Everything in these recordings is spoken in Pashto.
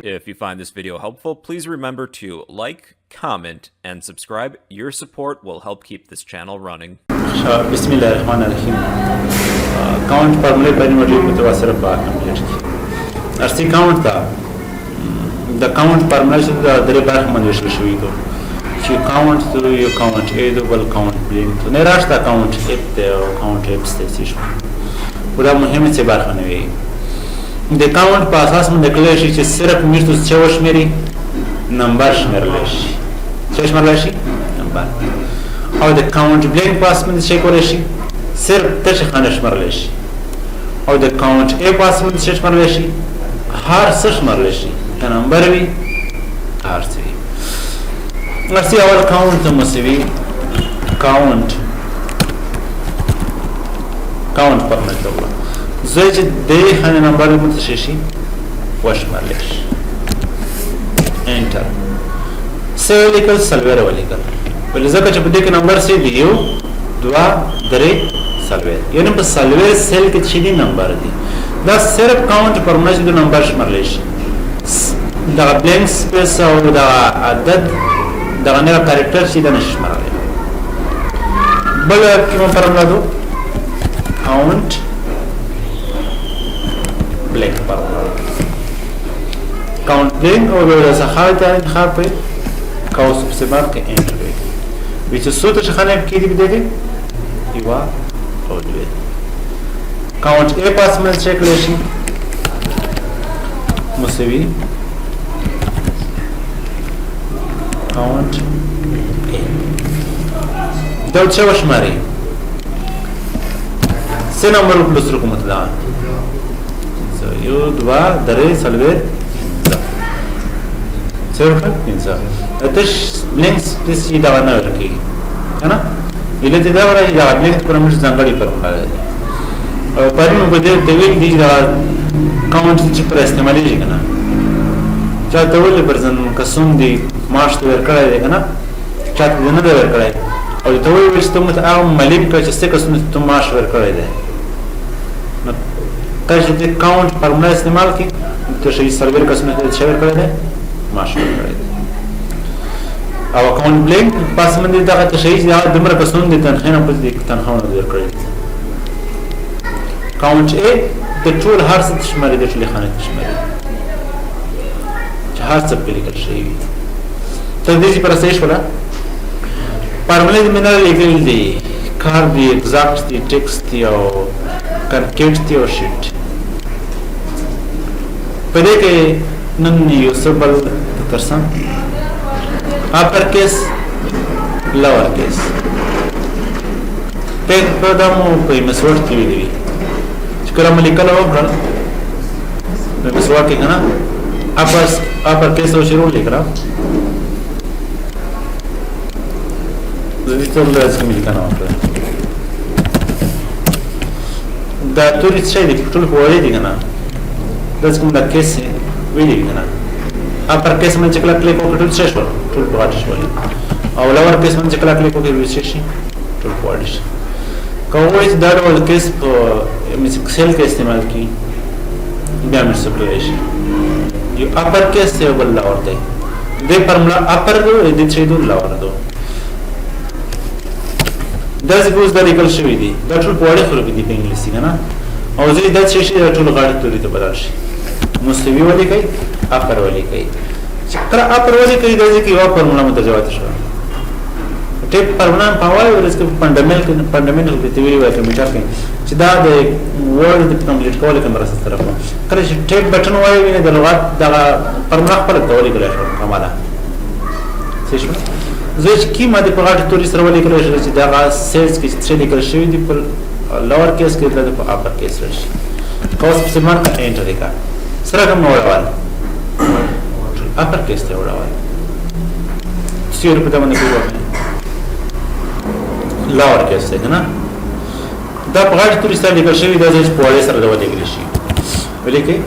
If you find this video helpful, please remember to like, comment, and subscribe. Your support will help keep this channel running. بسم الله الرحمن الرحیم. Count فارمولې په ویډیو کې تاسو سره په کمپلیټ کی ارسي count دا د count فارموله چې د درې برخې باندې ویشل شوې ده، چې count ته یو count ا دو، بل count بلینک ته نه راشته، count if دی او count ifs دی. څه شو خو دا مهمه څه برخه نه وي. د count په اساس باندې کړلی شي چې صرف موږ ته څه وشمېري، نمبر شمېرلی شي. څه شمېرلی شي؟ نمبر. او د count blank په اساس باندې څه کولی شي؟ صرف تشه خانه شمېرلی شي. او د count a په اساس باندې څه شمېرلی شي؟ هر څه شمېرلی شي، که نمبر وي هر څه وي. مرسي اول count مساوي count، count فارموله ته وګوره، زه چې درې خانې نمبر مو څه شي وشمېرلی شي. enter. څه ولیکل؟ څلوېر ولیکل. ولې؟ ځکه چې په دې کې نمبر څه دی؟ یو، دوه، درې، څلوېر. یعنې په څلوېر cell کې چې دي نمبر دي. دا صرف count فارموله چې د نمبر شمېرلی شي. دغه blank space او دغه عدد، دغه نوی character چې دا نشي شمېرلی. بله کومه فارموله ده؟ count blank فارموله. count blank او بیا څخه ته انتخاب کړئ، قوس په بند کې enter وکړئ. وی چې څو تشې خانې پکې دي؟ په دې کې یوه او دوې. count a پاس باندې چک کړی شي، مساوي count a. دا څه وشماري؟ څه نمبر پلس رقم ته ده؟ یو، دوه، درې، څلوېر، پنځه. څه وکړه؟ پنځه. تش blank space چې دغه نه ورکېږي که نه، علت یې دا وه چې دغه blank پر موږ ځانګړې فارموله ده. او پرون مو په دې ته ویلي دي چې دغه count چې پر استعمالېږي که نه، چا ته ولې پر ځان قسم دی معاش ته ورکړی دی که نه، چا ته نه دی ورکړی، او ته وویل چې ته موږ ته هغه ملیم کړه چې څه کسانو ته معاش ورکړی دی، نو کله چې د count فارموله استعمال کړي، ته شي څلوېر کسانو ته څه ورکړی دی؟ معاش ورکړی دی. او count blank پس باندې دغه ته شي چې هغه دومره کسانو د تنخوا نه پس د تنخوا نه ورکړی دی. count a د ټول هر څه شماري، د ټولې خانې شماري چې هر څه پکې لیکل شوي وي. تر دې چې پر صحیح شوله. فارمولې دې مې نه لیکل دي، کار دی exact دی، text دی او concat دی او sheet. په دې کې نن یو څه بل ترسم، upper case، lower case. په دا مو په MS Word کې ویلي وي چې کله مو لیکل وکړل په MS Word کې که نه، upper case او شروع لیکله. زه دې ټول داسې مې لیکنه وکړه. دا توري څه دي؟ ټول په وړې دي که نه؟ داسې کوم دا case ویلي وي که نه، upper case باندې چې کله کلیک وکړو ټول څه شول؟ ټول په غټ شول. او lower case باندې چې کله کلیک وکړو څه شي؟ ټول په وړې شي. که ووایي چې دا ډول case په MS Excel کې استعمال کړي، بیا مې څه کړلی شي؟ یو upper case دی او بل lower دی. دې فارموله upper دی، دې چې دی lower دی. داسې اوس دا لیکل شوي دي، دا ټول په وړې حروف دي په انګلیسي که نه، او زه دا چې شي دا ټول غټ توري ته بدل شي. مساوي ولیکئ، upper ولیکئ. چې کله upper ولیکئ، دا ځکه یوه فارموله متجاوز شوه. ټیپ فارموله په اول ورځ کې fundamental کې ویلي وای کمپیوټر کې چې دا د Word د complete کولو کې مرسته سره کوي. کله چې tab button وایي ویني د لغت دغه فارموله خپله ته ولیکل شوه مکمله. څه شو؟ زه چې کیمه د په غټ توري سره ولیکل شو چې دغه cells کې چې لیکل شوي دي په lower case کې د په upper case راشي. قوس په سمان کا enter کا سره کوم وړوال upper case ته وړوال سیر په دمنه کې وړوال lower case ته نه. دا په غټ توري سره لیکل شوی، دا چې په وړې سره د ولیکل شي. ولیکئ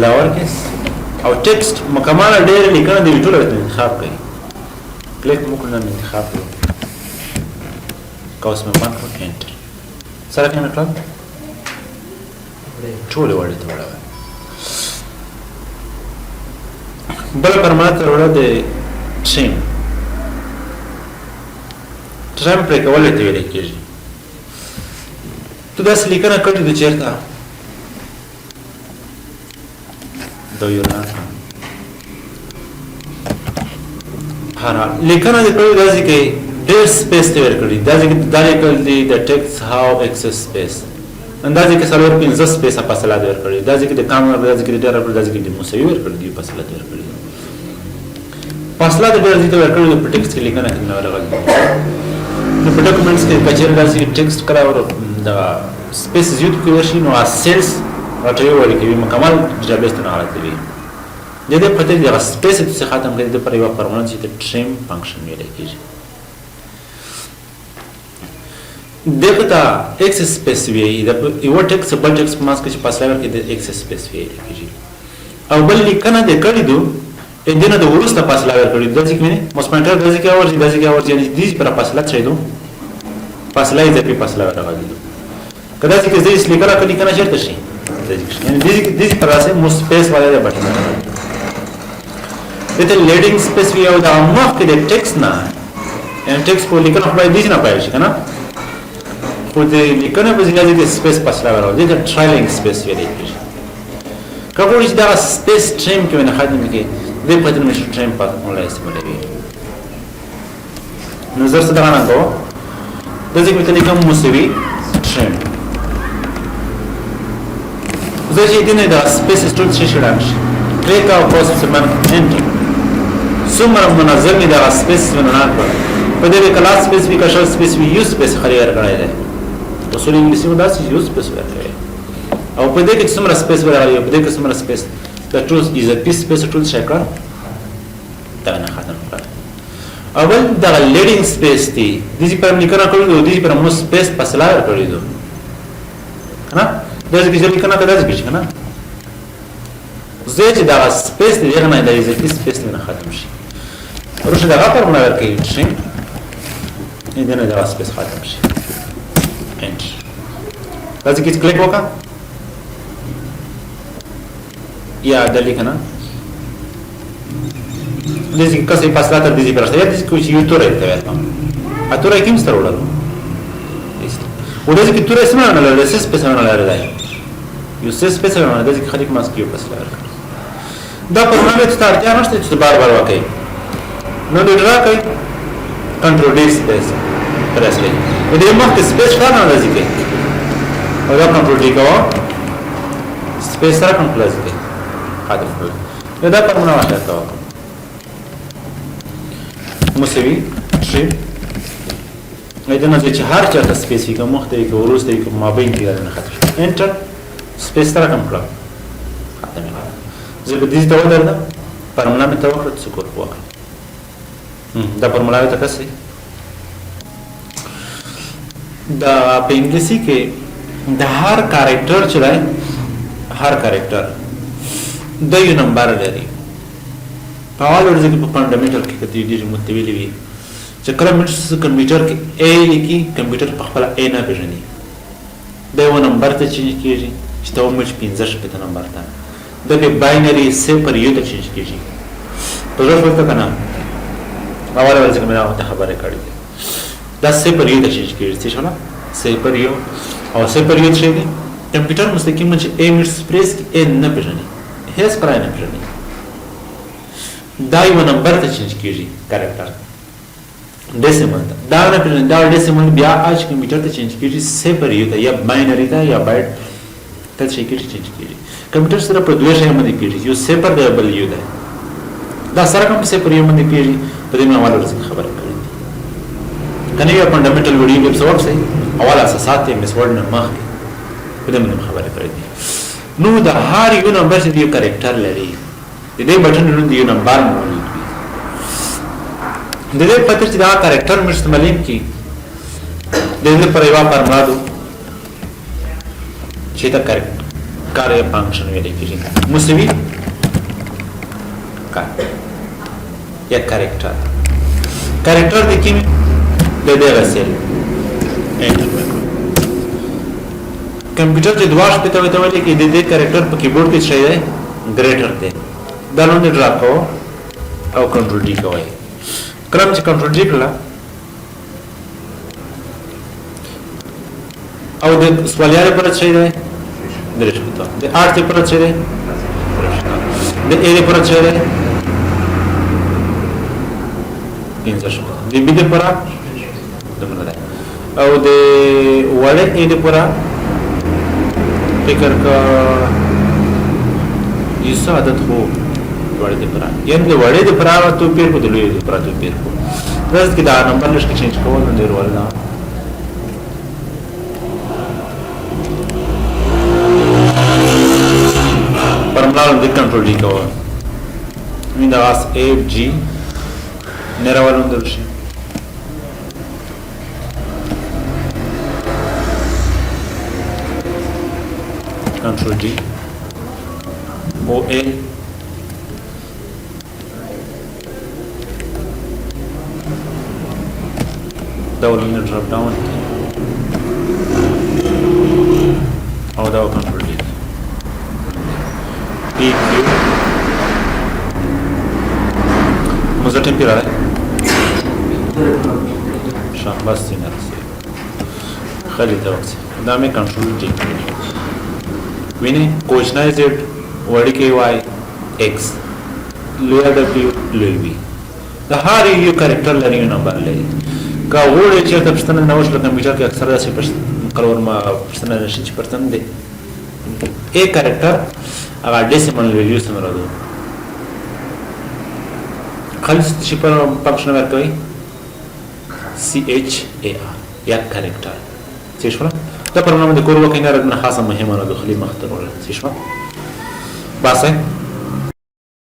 lower case او text مکمله ډېر لیکنه دی، ټول انتخاب کړئ. کلیک مو کړو، انتخاب کړو، قوس مې بند کړو، enter. سره کې مې کړل ټولې وړې ته وړوي. بل فرموله ته وروړه د trim. trim پرې کول ته ویل کېږي. ته داسې لیکنه کړې ده چېرته د یونان هر لیکنه دې کړې داسې کې ډېر space ته ورکړي، داسې کې دا لیکل دي د text have excess space، اندازې کې څلور پنځه space فاصله دې ورکړي، داسې کې د کام ورکړي، داسې کې د ډېر ورکړي، داسې کې د مساوي ورکړي دي، فاصله دې ورکړي، فاصله دې ډېر زیاته ورکړي. په ټیکسټ کې لیکنه کې نه ورغلي. نو په documents کې کچېرې داسې text کله ور د space زیات کې ورشي نو cells غټوي ورکوي، مکمل database ته نه غلطوي. د دې په خاطر دغه space چې ختم کړي د پر یوه فرموله چې د trim function ویل کېږي. دغه ته excess space وي، د یو ټیکس بل ټیکس په منځ کې چې فاصله ورکړي د excess space ویل کېږي. او بل لیکنه دې کړې دو دینه د وروسته فاصله ورکړي، داسې کې معنی mouse pointer داسې کې ورځي، داسې کې ورځي، یعنې دې پر فاصله څه دو فاصله یې د فاصله ورغلي. که داسې کې زه لیکنه کړې لیکنه چېرته شي یعنې دې پر اساس mouse space والا د بټن دته leading space وي. او دا مخکې د ټیکس نه، یعنې ټیکس خو لیکنه خو باید دې نه پیل شي که نه، خو د لیکنه په ځای د space فاصله ورغلي، دې ته trailing space ویل کېږي. که غواړي چې دغه space trim کې ونه ختم کړي، دې په خاطر مې trim په آنلاین استعمالوي. نو زه څه دغه نه کوم، داسې کې ته لیکم مساوي trim، زه چې دې نه دغه space ټول څه شي ړنګ شي، کلیک او پوسټ باندې enter، څومره منظم مې دغه space ونه نه کړ. په دې کې کلاس space وي که شل space وي، یو space خالي ورکړی دی. اصول انګلیسي مو داسې یو space ورکوي. او په دې کې څومره space ورغلی، په دې کې څومره space، دا ټول اضافي space ټول شی کړه دغه نه ختم کړه. اول دغه leading space دی، دې پر لیکنه کړو، دې پر مو space فاصله ورکړې دو کنه، داسې کې چې لیکنه کړه داسې کې کنه، زه چې دغه space دی دغه نه د اضافي space نه ختم شي، وروسته دغه فرموله ورکوي چې دې نه دغه space ختم شي. enter، داسې کې کلیک وکړه یا د لیکنه دې کې کسې فاصله تر دې پر شته، یا دې کې چې یو توری ته ورکړم، ا توری کوم سره وړلو و داسې کې توری سمه نه لري، څه space نه لري، یو څه space نه لري، داسې کې خلک ماسک یو فاصله ورکړي. دا پروګرام ته اړتیا نشته چې بار بار وکړي. نو د draw کوي control D space press کوي، دې مخکې space شته نه راځي کوي، او دا control D کوه space سره کنټرول راځي کوي ختم کړل. نو دا فرموله واخله ته وکړه مساوي trim، دې نه چې هر چاته space وي، که مخته وي که وروسته وي که مابین کې نه ختم شي. enter، space سره کم کړه ختم کړه. زه به دې ته ودرېدم، فرموله مې ته وکړه څه کور وکړه. دا فرموله ته کسي دا په انګلیسي کې د هر character چې دی، هر character د یو نمبر لري. په اول ورځ کې په fundamental کې کتې ډېر متویلي وي چې کله موږ کمپیوټر کې A لیکي، کمپیوټر په خپله A نه پېژني، دا یو نمبر ته change کېږي چې ته وموږ 65 نمبر ته، دا به binary صفر یو ته change کېږي. په زړه شول که نه؟ اول ورځ کې مې دا خبره کړې ده، دا صفر یو ته change کېږي. څه شوله؟ صفر یو، او صفر یو څه دی؟ کمپیوټر مستقیما چې A میټ پریس کې A نه پېژني، هیڅ کله نه پېژني، دا یو نمبر ته change کېږي، character decimal ته دا نه پېژني. دا decimal بیا اج کمپیوټر ته change کېږي صفر یو ته، یا binary ته یا بایټ ته چې کېږي change کېږي. کمپیوټر سره په دوه شی باندې پیږي، یو صفر دی بل یو دی. دا سره کوم صفر یو باندې پیږي، په دې مې اول ورځ خبره کړې دي کنه. یو fundamental ویډیو کې څه ورسې اول اساسات یې MS Word نه مخکې په دې باندې خبره کړې دي. نو د هر یو نمبر چې یو character لري، د دې بټن نن یو نمبر موجود وي. د دې پته چې دا character مستعملین کی د دې پر یو فرموله دو چې دا char function ویل کېږي، مساوي char یا character. Character د کوم د دغه cell enter. کمپیوټر چې 62 ته ولیکي، د دې character په کیبورډ کې څه دی؟ Greater دی. دا لاندې ډراپ کوه او کنټرول ډي کوئ. کله چې کنټرول ډي کړله او د سوالیه لپاره څه دی؟ 63. د آرټ لپاره څه دی؟ 63. د ای لپاره څه دی؟ 65. د بي لپاره دومره دی. او د وړې ای لپاره فکر کا یو څه عدد خو وړې لپاره، یعنې د وړې لپاره توپیر کو، د لوی لپاره توپیر کو. داسې کې دا نمبر لږ چینج کول نو ډېر ورنه فرمولا د کنټرول ډي کوه. من دا اس اے جی نه راولوندل شي. کنټرول ډي او ال دا ولوندل ډراپ ډاون او دا کنټرول ډي پی کیو. مزه ټیم پیرا دی ښه بس دې نه رسېږي خلي ته وکړي. دا مې کنټرول ډي وینې، کوچنی زیډ، وړوکی وای ایکس، لوی ډبلیو، لوی وي. د هر یو کرکټر لري یو نمبر لري. که غواړې چېرته پوښتنه نه وشوه کمپیوټر کې اکثره داسې کلور ما پوښتنه نه شي چې پوښتنه دی ای کرکټر هغه ډیسیمل ویلیو څومره ده. خالص چې پر فنکشن ورکوي سی ایچ ای آر یا کرکټر څه شوه. دا پرنامه د کور وکړئ نه خاصه مهمه نه دخلي مخ ته وړل څه شوه. باسه